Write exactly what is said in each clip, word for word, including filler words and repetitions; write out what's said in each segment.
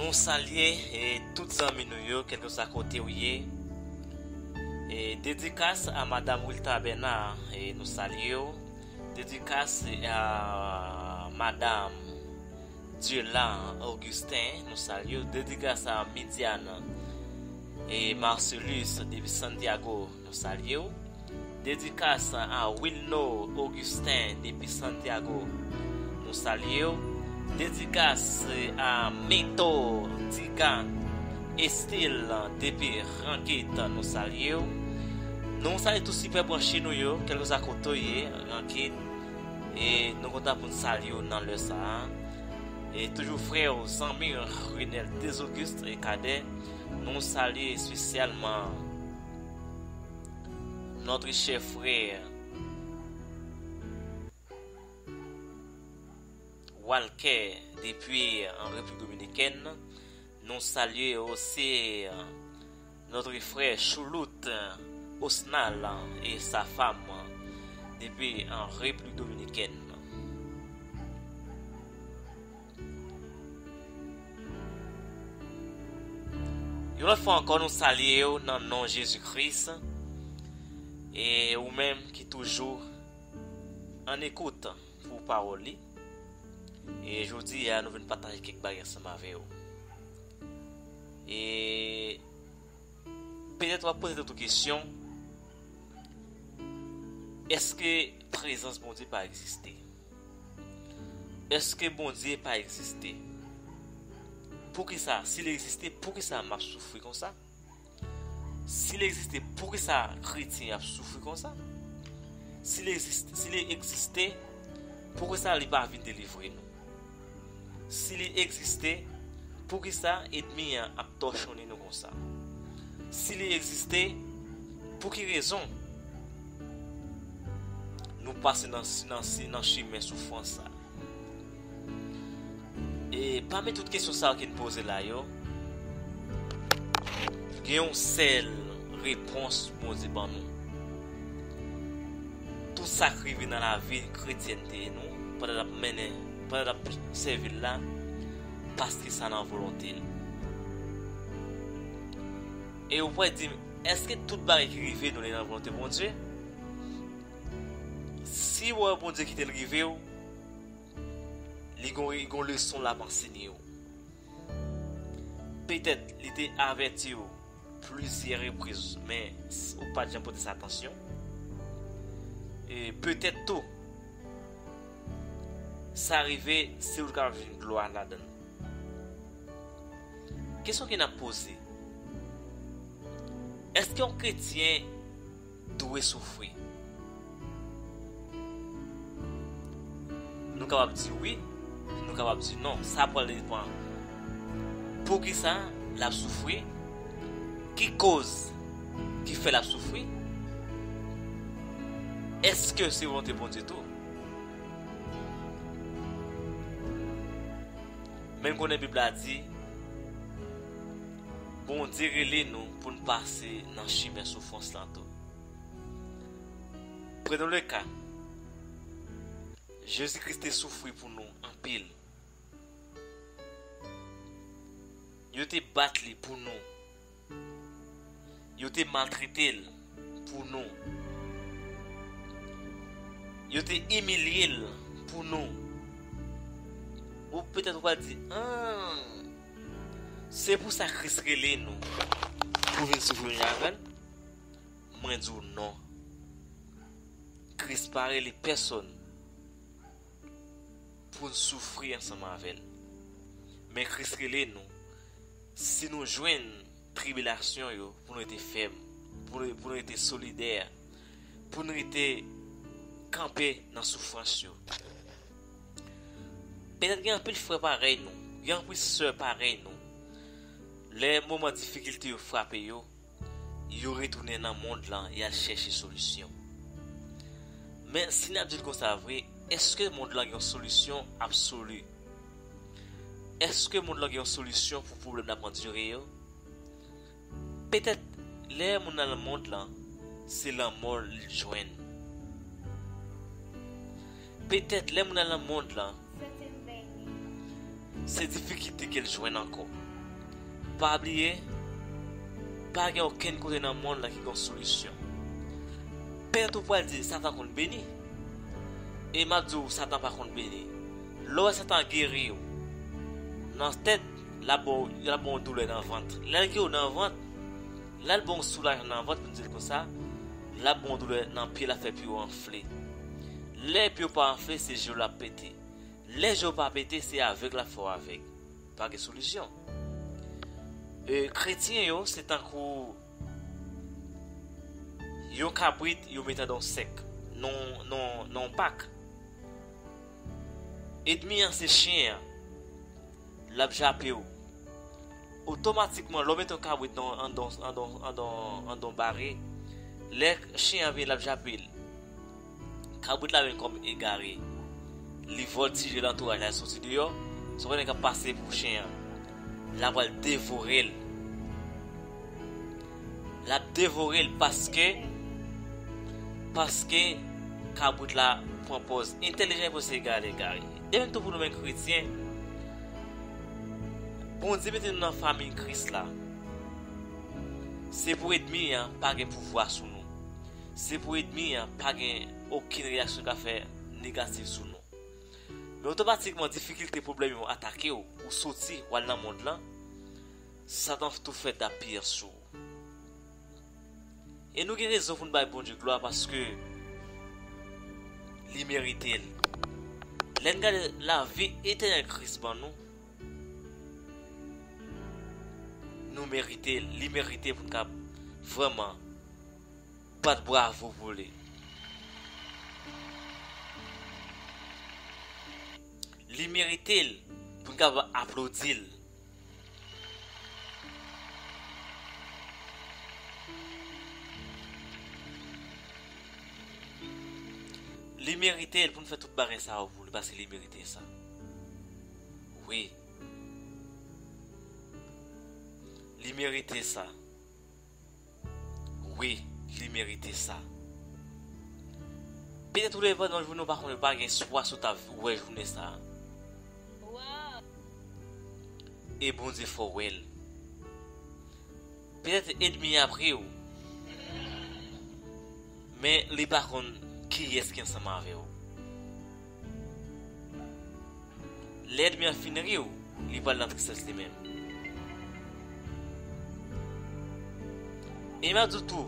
Nou salye e, tout zanmi nou yo, kèlkeswa kote w ye. E, dedikas a Madanm Wilta Bernard, e, nou salye w. Dedikas a Madanm Dieula Augustin, nou salye w. Dedikas a Midiane e Marcelus depi Santiago, nou salye w. Dedikas a Wilno Augustin depi Santiago, nou salye w. Dedikas a Mito Tiga Estil depi Rankit, nou salye w. Nou salye tout sipè branche nou yo, kèlkeswa kote w ye, Rankit. E nou kontan pou n salye w nan lè sa a. E toujou frè w, zanmi w, Renel Desauguste e Kadè, nou salye espesyalman notre cher frère Walker depuis en République Dominicaine. Nous saluons aussi notre frère Choulout Osnal et sa femme depuis en République Dominicaine. Yon lòt fwa ankò, nou salye w nan non Jezi Kris. E ou menm ki toujou an ekout pou pawòl li. E jodi a, nou vin pataje kèk bagay ansanm avè w. E petèt w ap poze tèt ou kesyon, èske prezans Bondye pa egziste? Èske Bondye pa egziste? Poukisa, si l egziste, poukisa m ap soufri konsa? Si l egziste, poukisa kretyen ap soufri konsa? Si l egziste, si l egziste, poukisa li pa vin delivre nou? Si li egziste, poukisa ènmi an ap tòchonnen nou konsa? Si li egziste, pou ki rezon nou pase nan, nan, nan chimen soufrans sa? E pami tout kesyon sa yo ki n poze la yo, gen yon sèl repons Bondye ban nou. Tout sa k rive nan lavi kretyènte nou, pandan n ap mennen, pandan n ap sèvi l la, paske sa nan volonte l. E ou pral di m, èske tout bagay ki rive nou li nan volonte Bondye? Si w wè Bondye kite l rive w, li gon, li gon leson l ap ansenye w. Petèt li te avèti w plizyè repriz, men s-, ou pa t janm pote sa atansyon. E petèt tou, sa rive, se ou k ap jwenn glwa ladan l. Kesyon ke n ap poze, èske yon kretyen dwe soufri? Nou kapab di wi, nou kapab di non. Sa pral depann poukisa l ap soufri, ki koz ki fè l ap soufri, èske se volonte Bondye tou? Men n konnen Bib la di, Bondye rele nou pou n pase nan chimen soufrans lan tou. Prenons le ka, Jezi Kris te soufri pou nou anpil. Yo te bat li pou nou. Yo te maltrete l pou nou. Yo te imilye l pou nou. Ou petèt ou pral di, ah, se pou sa Kris rele nou pou vin soufri menm jan avè l? Mwen di w non. Kris pa rele pèsonn pou n soufri ansanm avè l. Men Kris rele nou, si nou jwenn tribilasyon yo, pou nou rete fèm, pou nou, pou nou rete solidè, pou nou rete kanpe nan soufrans yo. Petèt gen anpil frè parèy nou, gen anpil sè parèy nou. Lè moman difikilte yo frape yo, yo retounen nan mond lan, y al chèche solisyon. Men si n ap di l konsa vre, èske mond lan gen yon solisyon absoli? Èske mond lan gen yon solisyon pou pwoblèm n ap andire yo? Petèt lè moun nan mond lan, se lanmò l jwenn. Petèt lè moun nan mond lan, se difikilte ke l jwenn ankò. Pa bliye, pa gen okenn kote nan mond lan ki gen solisyon. Petèt ou pral di Satan konn beni. E m ap di w, Satan pa konn beni. Lè w wè Satan geri w nan tèt, l ap ba w, l ap ba w doulè nan vant. Lè l geri w nan vant, lè l ba w soulajman nan vant, pou n di l konsa, l ap ba w doulè nan pye, l ap fè pye w anfle. Lè pye w pa anfle, se je w l ap pete. Lè je w pa pete, se avèg l ap fè w avèg. Pa gen solisyon. E, kretyen yo, se tankou yon kabrit yo mete nan yon sèk, nan, nan, nan yon pak. Ènmi an se chen an. L ap jape w. Otomatikman, lè w mete yon kabrit nan, anndan, anndan, anndan, anndan yon bare, lè chen an vini, l ap jape l. Kabrit la menm kòm egare. Li vòltije lantouraj la, soti deyò. Sa w konnen k ap pase pou chen an. L ap pral devore l. L ap devore l paske, paske kabrit la pran pòz entèlijan, epi se egare, egare. De menm tou pou nou menm kretyen, Bondye mete nou nan fanmi Kris la. Se pou ènmi an pa gen pouvwa sou nou. Se pou ènmi an pa gen okenn reyaksyon l ka fè negatif sou nou. Men otomatikman, difikilte, pwoblèm yo atake w, ou soti, w al nan mond lan, Satan tou fè dapyè sou ou. E nou gen rezon pou n bay Bondye glwa paske li merite l. Lè n gade lavi etènèl Kris ban nou, nou merite l. Li merite pou n kab vrèman bat bravo pou li. Li merite l pou n kab aplodi l. Li merite l pou n fè tout bagay sa yo pou li, paske li merite sa. Wi. Li merite sa. Wi, li merite sa. Petèt ou leve nan jounen ou pa konnen, ou pa gen espwa si w ta wè jounen sa a. E Bondye fè w wè l. Petèt ènmi an ap ri w, men li pa konn kiyès ki ansanm avè w. Lè ènmi an fin ri w, li pral nan tristès li menm. E m ap di w tou,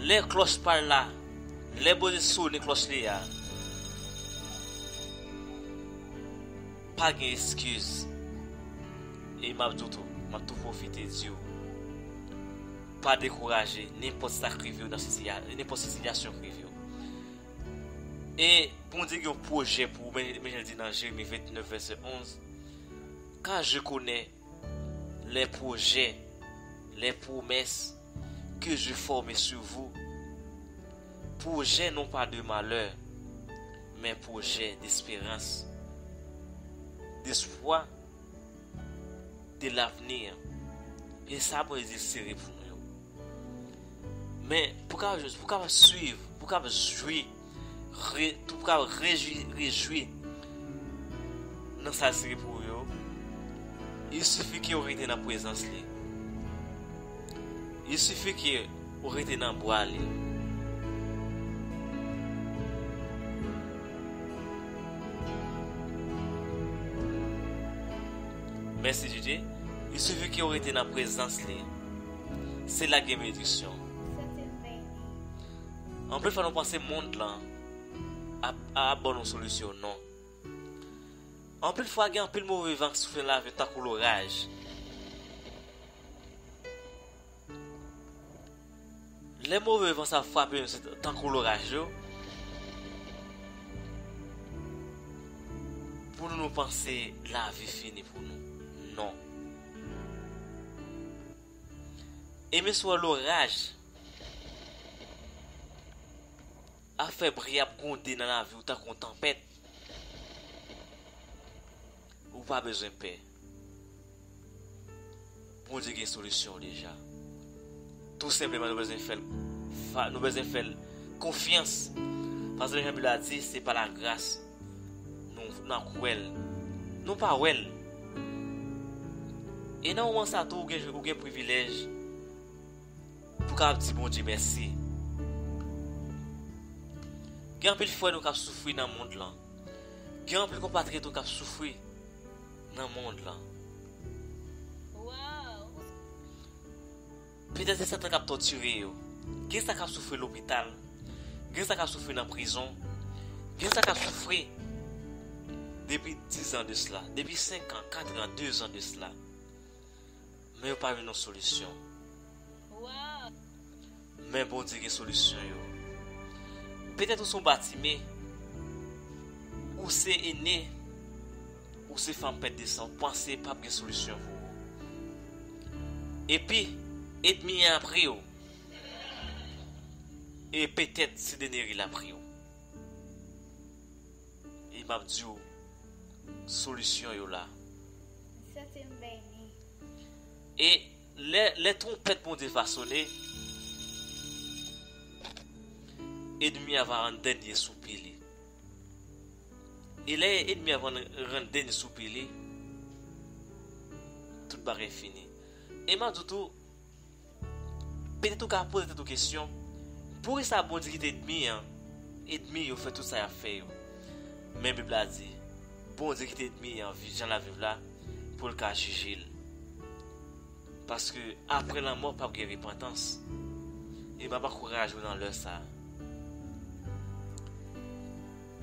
lè klòch pa l la, lè Bondye sonnen klòch li a, pa gen eskiz. E m ap di w tou, m ap tou pwofite di w, pa dekouraje, nenpòt sa k rive w nan sitiya-, nenpòt sitiyasyon k rive w. E Bondye gen yon pwojè pou ou, men, men jan l di nan Jeremi vennèf, vèsè onz, Car je connais les projets, les promesses que je forme sur vous. Projets non pas de malheur, mais projets d'espérance, d'espoir, de l'avenir. E sa Bondye di l sere pou nou yo. Men, pou w kapab, pou w kapab swiv, pou w kapab jwi, re-, pou w kapab rejwi, rejwi nan sa l sere pou ou yo, il suffit ke w rete nan prezans li. Il suffit ke w rete nan bra li. Mèsi, Didye. Il suffit ke w rete nan prezans li. Se la gen benediksyon. Anpil fwa nou panse mond lan ap, ap ban nou solisyon, non. Anpil fwa gen anpil move van k soufle nan lavi tankou loraj. Lè move van sa frape nou, se tankou loraj yo, pou nou, nou panse lavi fini pou nou. Non. E men si w wè loraj ap fè bri ap gwonde nan lavi w tankou yon tanpèt, ou pa bezwen pè. Bondye gen solisyon deja. Tou senpleman, nou bezwen fè l fa-, nou bezwen fè l konfyans. Paske jan Bib la di, se pa lagras nou, n ap wè l. Nou pa wè l. E nan moman sa tou, ou gen, ou gen privilèj pou kapab di Bondye mèsi. Gen anpil frè nou k ap soufri nan mond lan. Gen anpil konpatriyòt nou k ap soufri nan mond lan. Petèt se Satan k ap tòtire yo. Gen sa k ap soufri lopital. Gen sa k ap soufri nan prizon. Gen sa k ap soufri depi dizan de sila, depi senkan, katran, dezan de sila. Men yo pa jwenn yon solisyon. Men Bondye gen solisyon yo. Petèt ou se yon Batime, ou se Ene, ou se fanm pèt de san, ou panse p ap gen solisyon pou ou. Epi, ènmi an ap ri w. E petèt se dènye ri l ap ri w. E m ap di w, solisyon yo la. M santi m beni. E lè, lè twonpèt Bondye va sone, ènmi a va rann dènye soupi li. E lè ènmi a va rann, rann dènye soupi li, tout bagay fini. E m ap di w tou, petèt ou ka poze tèt ou kesyon, poukisa Bondye kite ènmi an, ènmi yo fè tout sa y ap fè yo? Men Bib la di, Bondye kite ènmi an viv jan l ap viv la, pou l ka jije l. Paske apre lanmò, p ap gen repantans. E m ap ankouraje w nan lè sa a.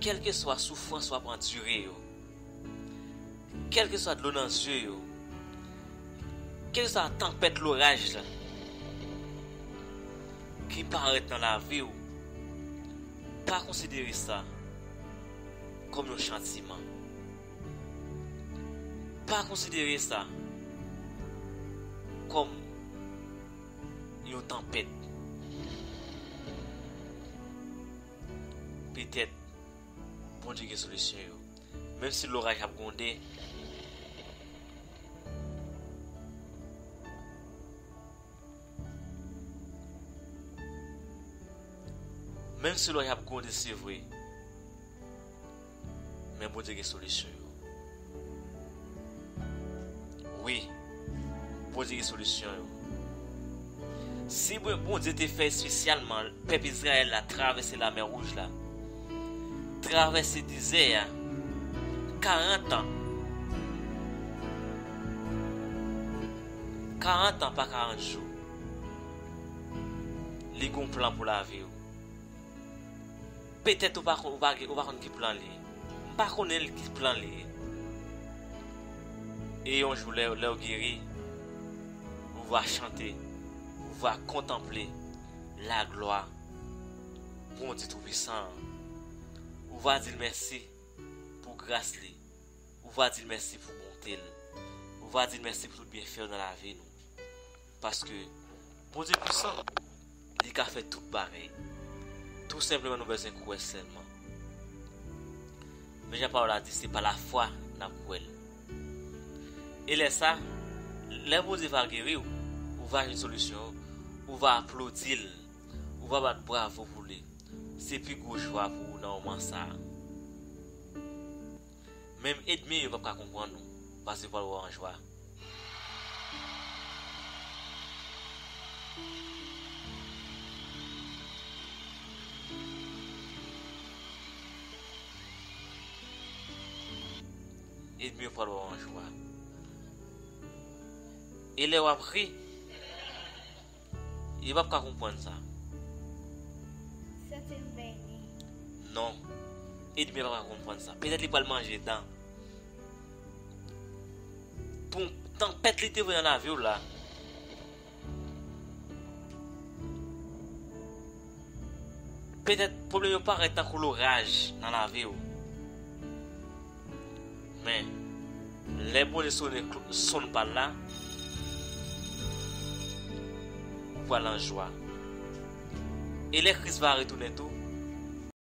Kèlkeswa soufrans w ap andire yo, kèlkeswa dlo nan zye yo, kèlkeswa tanpèt loraj la ki parèt nan lavi w, pa konsidere sa kòm yon chatiman. Pa konsidere sa kòm yon tanpèt. Petèt Bondye gen solisyon yo. Menm si loraj ap gwonde, menm si loraj ap gwonde, se vre, men Bondye gen solisyon yo. Wi, Bondye gen solisyon yo. Si Bon-, Bondye te fè espesyalman pèp Izrayèl la travèse Lamè Wouj la, travèse dezè a, karant an, karant an pa karant jou, li gen yon plan pou lavi w. Petèt ou pa kon-, ou pa gen, ou pa konn ki plan li ye. M pa konnen l ki plan li ye. E yon jou, lè, lè w geri, ou va chante, ou va kontanple laglwa Bondye Toupisan an. Ou va di l mèsi pou gras li. Ou va di l mèsi pou bonte l. Ou va di l mèsi pou tout byenfè yo nan lavi nou. Paske Bondye pwisan, li ka fè tout bagay. Tou senpleman, nou bezwen kwè sèlman. Men jan pawòl la di, se pa lafwa n ap kwè l. E lè sa, lè Bondye va geri w, ou va jwenn solisyon, ou va aplodi l, ou va bat bravo pou li. Se pi gwo jwa pou ou nan moman sa a. Menm ènmi yo p ap ka konprann ou, paske yo pral wè w an jwa. Ènmi yo pral wè w an jwa. E lè w ap ri, yo p ap ka konprann sa. Santi m beni. Non. Ènmi a p ap ka konprann sa. Petèt li pral manje dan. Pou tanpèt li te voye nan lavi w la. Petèt pwoblèm yo parèt tankou loraj nan lavi w. Men, lè Bondye sone kl-, sonn pa l la, ou pral an jwa. E lè Kris va retounen tou,